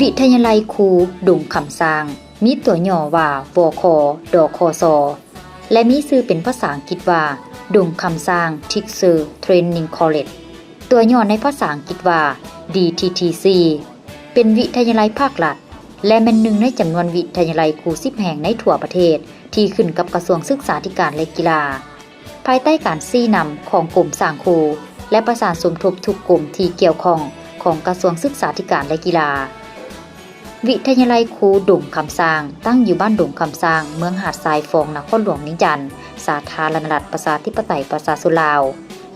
ວິທະຍາໄລຄູດົງຄຳຊ້າງ ມີຕົວຫຍໍ້ວ່າ ວຄ ດຄສ ແລະ ມີຊື່ເປັນພາສາອັງກິດວ່າ ດົງຄຳຊ້າງ Teacher Training College ຕົວຫຍໍ້ໃນພາສາອັງກິດວ່າ ດີທີທີຊີ ເປັນວິທະຍາໄລພາກລັດ ແລະ ແມ່ນໜຶ່ງໃນຈຳນວນວິທະຍາໄລຄູສິບແຫ່ງໃນທົ່ວປະເທດ ທີ່ຂຶ້ນກັບກະຊວງສຶກສາທິການ ແລະ ກິລາ. ພາຍໃຕ້ການຊີ້ນຳຂອງກົມສ້າງຄູ ແລະ ປະສານສົມທົບທຸກກົມທີ່ກ່ຽວຂ້ອງຂອງກະຊວງສຶກສາທິການ ແລະ ກິລາ. ວິທະຍາໄລຄູດົງຄຳຊ້າງ ຕັ້ງຢູ່ບ້ານດົງຄຳຊ້າງ ເມືອງຫາດຊາຍຟອງ ນະຄອນຫຼວງວຽງຈັນ, ສາທາລະນະລັດ ປະຊາທິປະໄຕ ປະຊາຊົນລາວ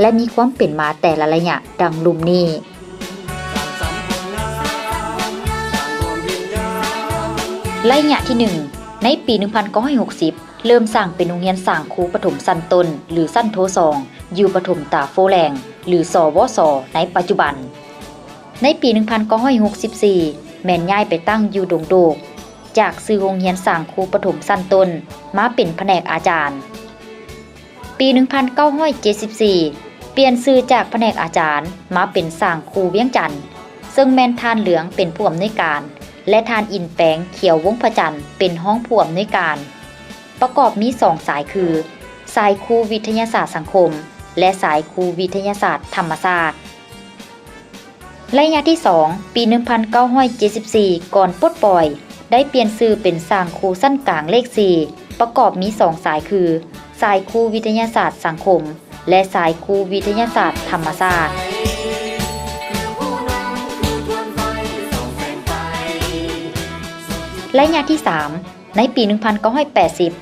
ແລະ ມີຄວາມເປັນມາແຕ່ລະໄລຍະດັ່ງລຸ່ມນີ້. ໄລຍະທີໜຶ່ງ ໃນປີໜຶ່ງພັນເກົ້າຮ້ອຍຫົກສິບ ເລີ່ມສ້າງເປັນໂຮງຮຽນສ້າງຄູປະຖົມຊັ້ນຕົ້ນ ຫຼື ຊັ້ນ ໂທສອງ ຢູ່ປະຖົມຕາໂຟແລງ ຫຼື ສວສ ໃນປັດຈຸບັນ. ໃນປີໜຶ່ງພັນເກົ້າຮ້ອຍຫົກສິບສີ່ ແມ່ນຍ້າຍໄປຕັ້ງຢູ່ດົງໂດກ, ຈາກຊື່ໂຮງຮຽນສ້າງຄູປະຖົມຊັ້ນຕົ້ນ ມາເປັນພະແນກອາຈານ. ປີໜຶ່ງພັນເກົ້າຮ້ອຍເຈັດສິບສີ່ ປ່ຽນຊື່ຈາກພະແນກອາຈານມາເປັນສ້າງຄູວຽງຈັນ, ເຊິ່ງແມ່ນທ່ານເຫຼືອງເປັນຜູ້ອຳນວຍການ ແລະ ທ່ານອິນແປງ ຂຽວວົງພະຈັນ ເປັນຮອງຜູ້ອຳນວຍການ. ປະກອບມີສອງສາຍຄື ສາຍຄູວິທະຍາສາດສັງຄົມ ແລະ ສາຍຄູວິທະຍາສາດທຳມະຊາດ. ໄລຍະທີສອງ ປີໜຶ່ງພັນເກົ້າຮ້ອຍເຈັດສິບສີ່ ກ່ອນປົດປ່ອຍ ໄດ້ປ່ຽນຊື່ເປັນສ້າງຄູຊັ້ນກາງເລກສີ່ ປະກອບມີສອງສາຍຄື ສາຍຄູວິທະຍາສາດສັງຄົມ ແລະ ສາຍຄູວິທະຍາສາດທຳມະຊາດ. ໄລຍະທີສາມ ໃນປີໜຶ່ງພັນເກົ້າຮ້ອຍແປດສິບ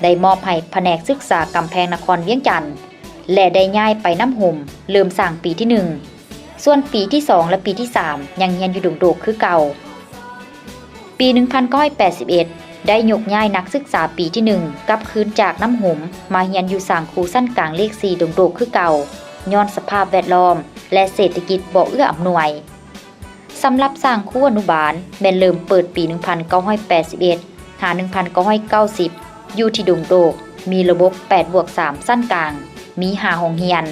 ໄດ້ມອບໃຫ້ພະແນກສຶກສາກຳແພງນະຄອນວຽງຈັນ ແລະ ໄດ້ຍ້າຍໄປນ້ຳຫົມ ເລີ່ມສ້າງປີທີໜຶ່ງ, ສ່ວນປີທີສອງ ແລະ ປີທີສາມ ຍັງຮຽນຢູ່ດົງໂດກຄືເກົ່າ. ປີໜຶ່ງພັນເກົ້າຮ້ອຍແປດສິບເອັດ ໄດ້ຍົກຍ້າຍນັກສຶກສາປີທີໜຶ່ງ ກັບຄືນຈາກນ້ຳຫົມ ມາຮຽນຢູ່ສ້າງຄູຊັ້ນກາງເລກສີ່ດົງໂດກຄືເກົ່າ, ຍ້ອນສະພາບແວດລ້ອມ ແລະ ເສດຖະກິດບໍ່ເອື້ອອຳນວຍ. ສຳລັບສ້າງຄູອະນຸບານ ແມ່ນເລີ່ມເປີດປີໜຶ່ງພັນເກົ້າຮ້ອຍແປດສິບເອັດ ຫາ ໜຶ່ງພັນເກົ້າຮ້ອຍເກົ້າສິບ ຢູ່ທີ່ດົງໂດກ, ມີລະບົບແປດບວກສາມຊັ້ນກາງ, ມີຫ້າໂຮງຮຽນ,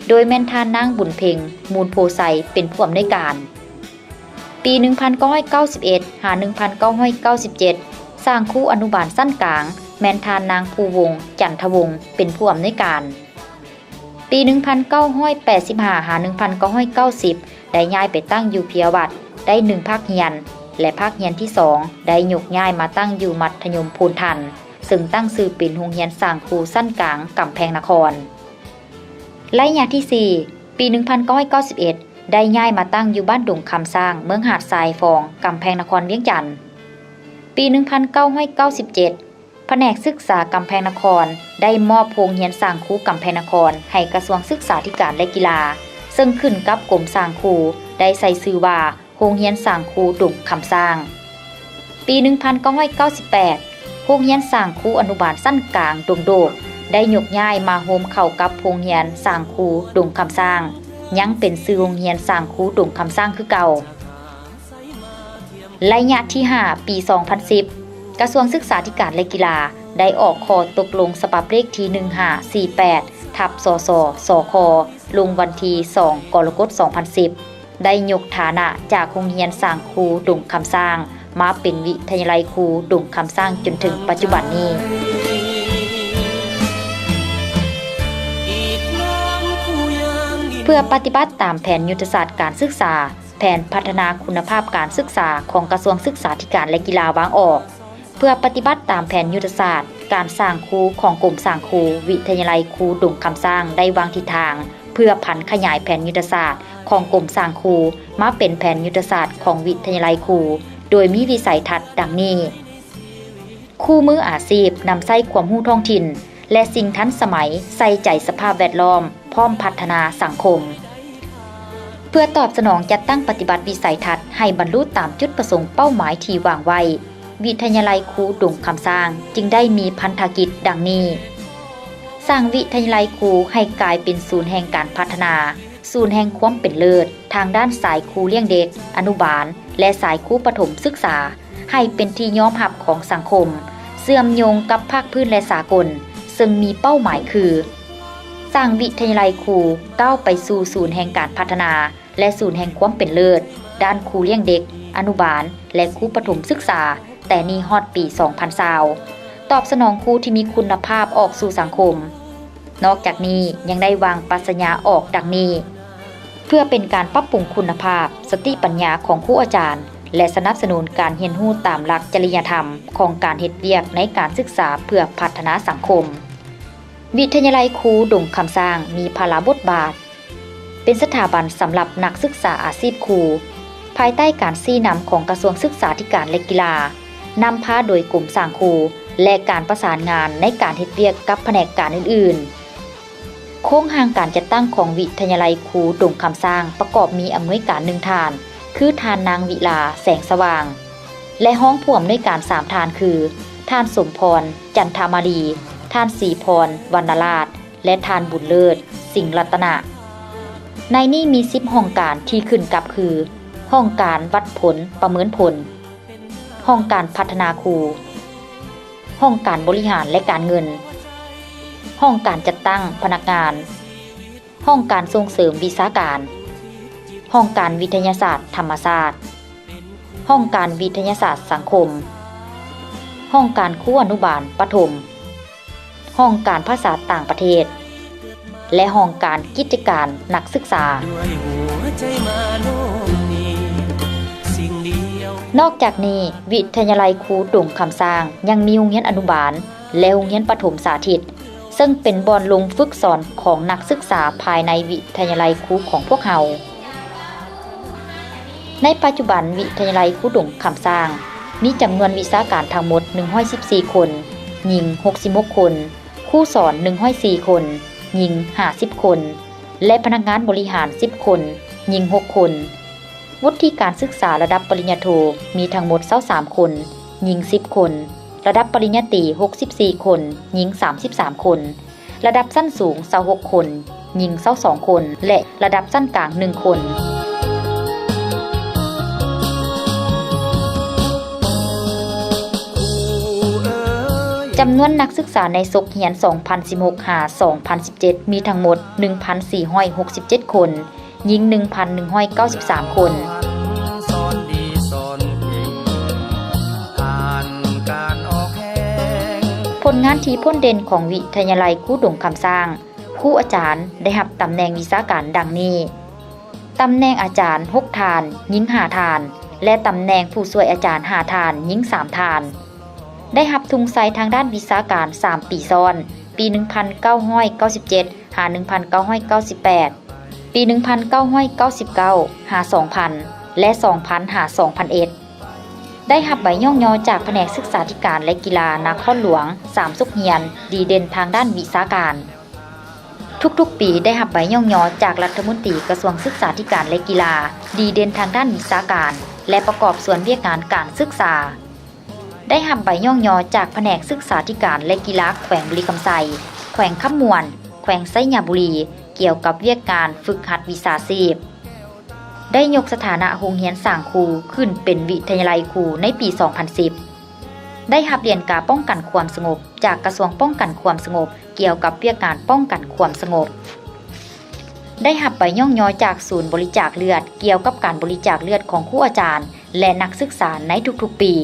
ໂດຍແມ່ນທ່ານນາງບຸນເພັງ ມູນໂພໄຊ ເປັນຜູ້ອຳນວຍການ. ປີໜຶ່ງພັນເກົ້າຮ້ອຍເກົ້າສິບເອັດ ຫາ ໜຶ່ງພັນເກົ້າຮ້ອຍເກົ້າສິບເຈັດ ສ້າງຄູອະນຸບານຊັ້ນກາງ ແມ່ນທ່ານນາງພູວົງ ຈັນທະວົງ ເປັນຜູ້ອຳນວຍການ. ປີໜຶ່ງພັນເກົ້າຮ້ອຍແປດສິບຫ້າ ຫາ ໜຶ່ງພັນເກົ້າຮ້ອຍເກົ້າສິບ ໄດ້ຍ້າຍໄປຕັ້ງຢູ່ເພຍວັດ ໄດ້ໜຶ່ງພາກຮຽນ ແລະ ພາກຮຽນທີສອງ ໄດ້ຍົກຍ້າຍມາຕັ້ງຢູ່ມັດທະຍົມໂພນທັນ ເຊິ່ງຕັ້ງຊື່ເປັນໂຮງຮຽນສ້າງຄູຊັ້ນກາງກຳແພງນະຄອນ. ໄລຍະທີສີ່ ປີໜຶ່ງພັນເກົ້າຮ້ອຍເກົ້າສິບເອັດ ໄດ້ຍ້າຍມາຕັ້ງຢູ່ບ້ານດົງຄຳຊ້າງ ເມືອງຫາດຊາຍຟອງ ກຳແພງນະຄອນວຽງຈັນ. ປີໜຶ່ງພັນເກົ້າຮ້ອຍເກົ້າສິບເຈັດ ພະແນກສຶກສາກຳແພງນະຄອນ ໄດ້ມອບໂຮງຮຽນສ້າງຄູກຳແພງນະຄອນ ໃຫ້ກະຊວງສຶກສາທິການ ແລະ ກິລາ, ເຊິ່ງຂຶ້ນກັບກົມສ້າງຄູ ໄດ້ໃສ່ຊື່ວ່າ ໂຮງຮຽນສ້າງຄູດົງຄຳຊ້າງ. ປີໜຶ່ງພັນເກົ້າຮ້ອຍເກົ້າສິບແປດ ໂຮງຮຽນສ້າງຄູອະນຸບານຊັ້ນກາງດົງໂດກ ໄດ້ຍົກຍ້າຍມາໂຮມເຂົ້າກັບໂຮງຮຽນສ້າງຄູດົງຄຳຊ້າງ, ຍັງເປັນຊື່ໂຮງຮຽນສ້າງຄູດົງຄຳຊ້າງຄືເກົ່າ. ໄລຍະທີຫ້າ ປີສອງພັນສິບ ກະຊວງສຶກສາທິການ ແລະ ກິລາ ໄດ້ອອກຂໍ້ຕົກລົງສະບັບເລກທີໜຶ່ງຫ້າສີ່ແປດ ທັບ ສສ ສຄ ລົງວັນທີສອງ ກໍລະກົດ ສອງພັນສິບ ໄດ້ຍົກຖານະຈາກໂຮງຮຽນສ້າງຄູດົງຄຳຊ້າງ ມາເປັນວິທະຍາໄລຄູດົງຄຳຊ້າງ ຈົນເຖິງປັດຈຸບັນນີ້. ເພື່ອປະຕິບັດຕາມແຜນຍຸດທະສາດການສຶກສາ, ແຜນພັດທະນາຄຸນນະພາບການສຶກສາຂອງກະຊວງສຶກສາທິການ ແລະ ກິລາວາງອອກ, ເພື່ອປະຕິບັດຕາມແຜນຍຸດທະສາດການສ້າງຄູຂອງກົມສ້າງຄູ, ວິທະຍາໄລຄູດົງຄຳຊ້າງໄດ້ວາງທິດທາງເພື່ອຜັນຂະຫຍາຍແຜນຍຸດທະສາດຂອງກົມສ້າງຄູມາເປັນແຜນຍຸດທະສາດຂອງວິທະຍາໄລຄູ, ໂດຍມີວິໄສທັດດັ່ງນີ້: ຄູ່ມືອາຊີບ, ນຳໃຊ້ຄວາມຮູ້ທ້ອງຖິ່ນ ແລະ ສິ່ງທັນສະໄໝ, ໃສ່ໃຈສະພາບແວດລ້ອມ, ພ້ອມພັດທະນາສັງຄົມ. ເພື່ອຕອບສະໜອງຈັດຕັ້ງປະຕິບັດວິໄສທັດໃຫ້ບັນລຸຕາມຈຸດປະສົງເປົ້າໝາຍທີ່ວາງໄວ້, ວິທະຍາໄລຄູດົງຄຳຊ້າງຈຶ່ງໄດ້ມີພັນທະກິດດັ່ງນີ້: ສ້າງວິທະຍາໄລຄູໃຫ້ກາຍເປັນສູນແຫ່ງການພັດທະນາ, ສູນແຫ່ງຄວາມເປັນເລີດທາງດ້ານສາຍຄູລ້ຽງເດັກ, ອະນຸບານ ແລະ ສາຍຄູປະຖົມສຶກສາ ໃຫ້ເປັນທີ່ຍອມຮັບຂອງສັງຄົມ, ເຊື່ອມໂຍງກັບພາກພື້ນ ແລະ ສາກົນ, ເຊິ່ງມີເປົ້າໝາຍຄື ສ້າງວິທະຍາໄລຄູກ້າວໄປສູ່ສູນແຫ່ງການພັດທະນາ ແລະ ສູນແຫ່ງຄວາມເປັນເລີດດ້ານຄູລ້ຽງເດັກ, ອະນຸບານ ແລະ ຄູປະຖົມສຶກສາ ແຕ່ນີ້ຮອດປີສອງພັນຊາວ ຕອບສະໜອງຄູທີ່ມີຄຸນນະພາບອອກສູ່ສັງຄົມ. ນອກຈາກນີ້ຍັງໄດ້ວາງປັດຊະຍາອອກດັ່ງນີ້ ເພື່ອເປັນການປັບປຸງຄຸນນະພາບສະຕິປັນຍາຂອງຄູອາຈານ ແລະ ສະໜັບສະໜູນການຮຽນຮູ້ຕາມຫຼັກຈະລິຍະທຳຂອງການເຮັດວຽກໃນການສຶກສາເພື່ອພັດທະນາສັງຄົມ. ວິທະຍາໄລຄູດົງຄຳຊ້າງມີພາລະບົດບາດ ເປັນສະຖາບັນສຳລັບນັກສຶກສາອາຊີບຄູ ພາຍໃຕ້ການຊີ້ນຳຂອງກະຊວງສຶກສາທິການ ແລະ ກິລາ, ນຳພາໂດຍກົມສ້າງຄູ ແລະ ການປະສານງານໃນການເຮັດວຽກກັບພະແນກການອື່ນໆ. ໂຄງຮ່າງການຈັດຕັ້ງຂອງວິທະຍາໄລຄູດົງຄຳຊ້າງປະກອບມີອຳນວຍການໜຶ່ງທ່ານ ຄືທ່ານນາງ ວິລາ ແສງສະຫວ່າງ ແລະ ຮອງຜູ້ອຳນວຍການສາມທ່ານຄື ທ່ານ ສົມພອນ ຈັນທະມາລີ, ທ່ານ ສີພອນ ວັນນະລາດ ແລະ ທ່ານ ບຸນເລີດ ສິງລັດຕະນະ. ໃນນີ້ມີສິບຫ້ອງການທີ່ຂຶ້ນກັບຄື ຫ້ອງການວັດຜົນປະເມີນຜົນ, ຫ້ອງການພັດທະນາຄູ, ຫ້ອງການບໍລິຫານ ແລະ ການເງິນ, ຫ້ອງການຈັດຕັ້ງພະນັກງານ, ຫ້ອງການສົ່ງເສີມວິຊາການ, ຫ້ອງການວິທະຍາສາດທຳມະຊາດ, ຫ້ອງການວິທະຍາສາດສັງຄົມ, ຫ້ອງການຄູອະນຸບານປະຖົມ, ຫ້ອງການພາສາຕ່າງປະເທດ ແລະ ຫ້ອງການກິດຈະການນັກສຶກສາ. ນອກຈາກນີ້, ວິທະຍາໄລຄູດົງຄຳຊ້າງຍັງມີໂຮງຮຽນອະນຸບານ ແລະ ໂຮງຮຽນປະຖົມສາທິດ, ເຊິ່ງເປັນບ່ອນລົງຝຶກສອນຂອງນັກສຶກສາພາຍໃນວິທະຍາໄລຄູຂອງພວກເຮົາ. ໃນປັດຈຸບັນ, ວິທະຍາໄລຄູດົງຄຳຊ້າງມີຈຳນວນວິຊາການທັງໝົດໜຶ່ງຮ້ອຍສິບສີ່ຄົນ, ຍິງຫົກສິບຫົກຄົນ, ຄູສອນໜຶ່ງຮ້ອຍສີ່ຄົນ, ຍິງຫ້າສິບຄົນ ແລະ ພະນັກງານບໍລິຫານສິບຄົນ, ຍິງຫົກຄົນ. ວຸດທິການສຶກສາລະດັບປະລິນຍາໂທມີທັງໝົດຊາວສາມຄົນ, ຍິງສິບຄົນ, ລະດັບປະລິນຍາຕີຫົກສິບສີ່ຄົນ, ຍິງສາມສິບສາມຄົນ, ລະດັບຊັ້ນສູງຊາວຫົກຄົນ, ຍິງຊາວສອງຄົນ ແລະ ລະດັບຊັ້ນກາງໜຶ່ງຄົນ. ຈຳນວນນັກສຶກສາໃນສົກຮຽນສອງພັນສິບຫົກຫາສອງພັນສິບເຈັດ ມີທັງໝົດໜຶ່ງພັນສີ່ຮ້ອຍຫົກສິບເຈັດຄົນ, ຍິງໜຶ່ງພັນໜຶ່ງຮ້ອຍເກົ້າສິບສາມຄົນ. ຜົນງານທີ່ພົ້ນເດັ່ນຂອງວິທະຍາໄລຄູດົງຄຳຊ້າງ, ຄູອາຈານໄດ້ຮັບຕຳແໜ່ງວິຊາການດັ່ງນີ້: ຕຳແໜ່ງອາຈານຫົກທ່ານ, ຍິງຫ້າທ່ານ ແລະ ຕຳແໜ່ງຜູ້ຊ່ວຍອາຈານຫ້າທ່ານ, ຍິງສາມທ່ານ. ໄດ້ຮັບທຸງໄຊທາງດ້ານວິຊາການສາມປີຊ້ອນ, ປີໜຶ່ງພັນເກົ້າຮ້ອຍເກົ້າສິບເຈັດ ຫາ ໜຶ່ງພັນເກົ້າຮ້ອຍເກົ້າສິບແປດ, ປີໜຶ່ງພັນເກົ້າຮ້ອຍເກົ້າສິບເກົ້າ ຫາ ສອງພັນ ແລະ ສອງພັນ ຫາ ສອງພັນເອັດ. ໄດ້ຮັບໃບຍ້ອງຍໍຈາກພະແນກສຶກສາທິການ ແລະ ກິລານະຄອນຫຼວງ ສາມສົກຮຽນດີເດັ່ນທາງດ້ານວິຊາການ. ທຸກໆປີໄດ້ຮັບໃບຍ້ອງຍໍຈາກລັດຖະມົນຕີກະຊວງສຶກສາທິການ ແລະ ກິລາ ດີເດັ່ນທາງດ້ານວິຊາການ ແລະ ປະກອບສ່ວນວຽກງານການສຶກສາ. ໄດ້ຮັບໃບຍ້ອງຍໍຈາກພະແນກສຶກສາທິການ ແລະ ກິລາແຂວງບໍລິຄຳໄຊ, ແຂວງຄຳມ່ວນ, ແຂວງໄຊຍະບູລີ ກ່ຽວກັບວຽກງານຝຶກຫັດວິຊາຊີບ. ໄດ້ຍົກສະຖານະໂຮງຮຽນສ້າງຄູຂຶ້ນເປັນວິທະຍາໄລຄູໃນປີສອງພັນສິບ. ໄດ້ຮັບຫຼຽນກາປ້ອງກັນຄວາມສະຫງົບຈາກກະຊວງປ້ອງກັນຄວາມສະຫງົບ ກ່ຽວກັບວຽກງານປ້ອງກັນຄວາມສະຫງົບ. ໄດ້ຮັບໃບຍ້ອງຍໍຈາກສູນບໍລິຈາກເລືອດ ກ່ຽວກັບການບໍລິຈາກເລືອດຂອງຄູອາຈານ ແລະ ນັກສຶກສາໃນທຸກໆປີ.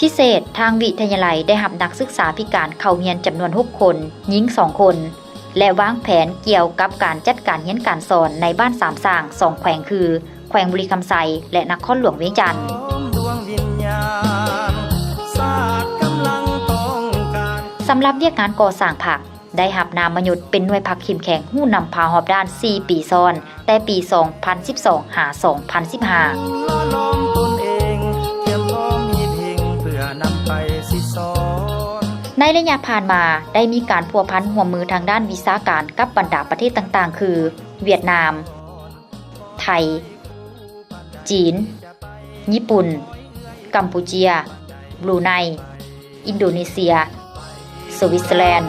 ພິເສດ, ທາງວິທະຍາໄລໄດ້ຮັບນັກສຶກສາພິການເຂົ້າຮຽນຈຳນວນຫົກຄົນ, ຍິງສອງຄົນ ແລະ ວາງແຜນກ່ຽວກັບການຈັດການຮຽນການສອນໃນບ້ານສາມສ້າງສອງແຂວງຄື ແຂວງບໍລິຄຳໄຊ ແລະ ນະຄອນຫຼວງວຽງຈັນ. ສຳລັບວຽກງານກໍ່ສ້າງພັກ ໄດ້ຮັບນາມມະຍົດເປັນໜ່ວຍພັກເຂັ້ມແຂງຮູ້ນຳພາຮອບດ້ານສີ່ປີຊ້ອນ, ແຕ່ປີສອງພັນສິບສອງ ຫາ ສອງພັນສິບຫ້າ. ໃນໄລຍະຜ່ານມາ ໄດ້ມີການພົວພັນຮ່ວມມືທາງດ້ານວິຊາການກັບບັນດາປະເທດຕ່າງໆ ຄື ຫວຽດນາມ, ໄທ, ຈີນ, ຍີ່ປຸ່ນ, ກຳປູເຈຍ, ບຣູໄນ, ອິນໂດເນເຊຍ, ສະວິດເຊີແລນ.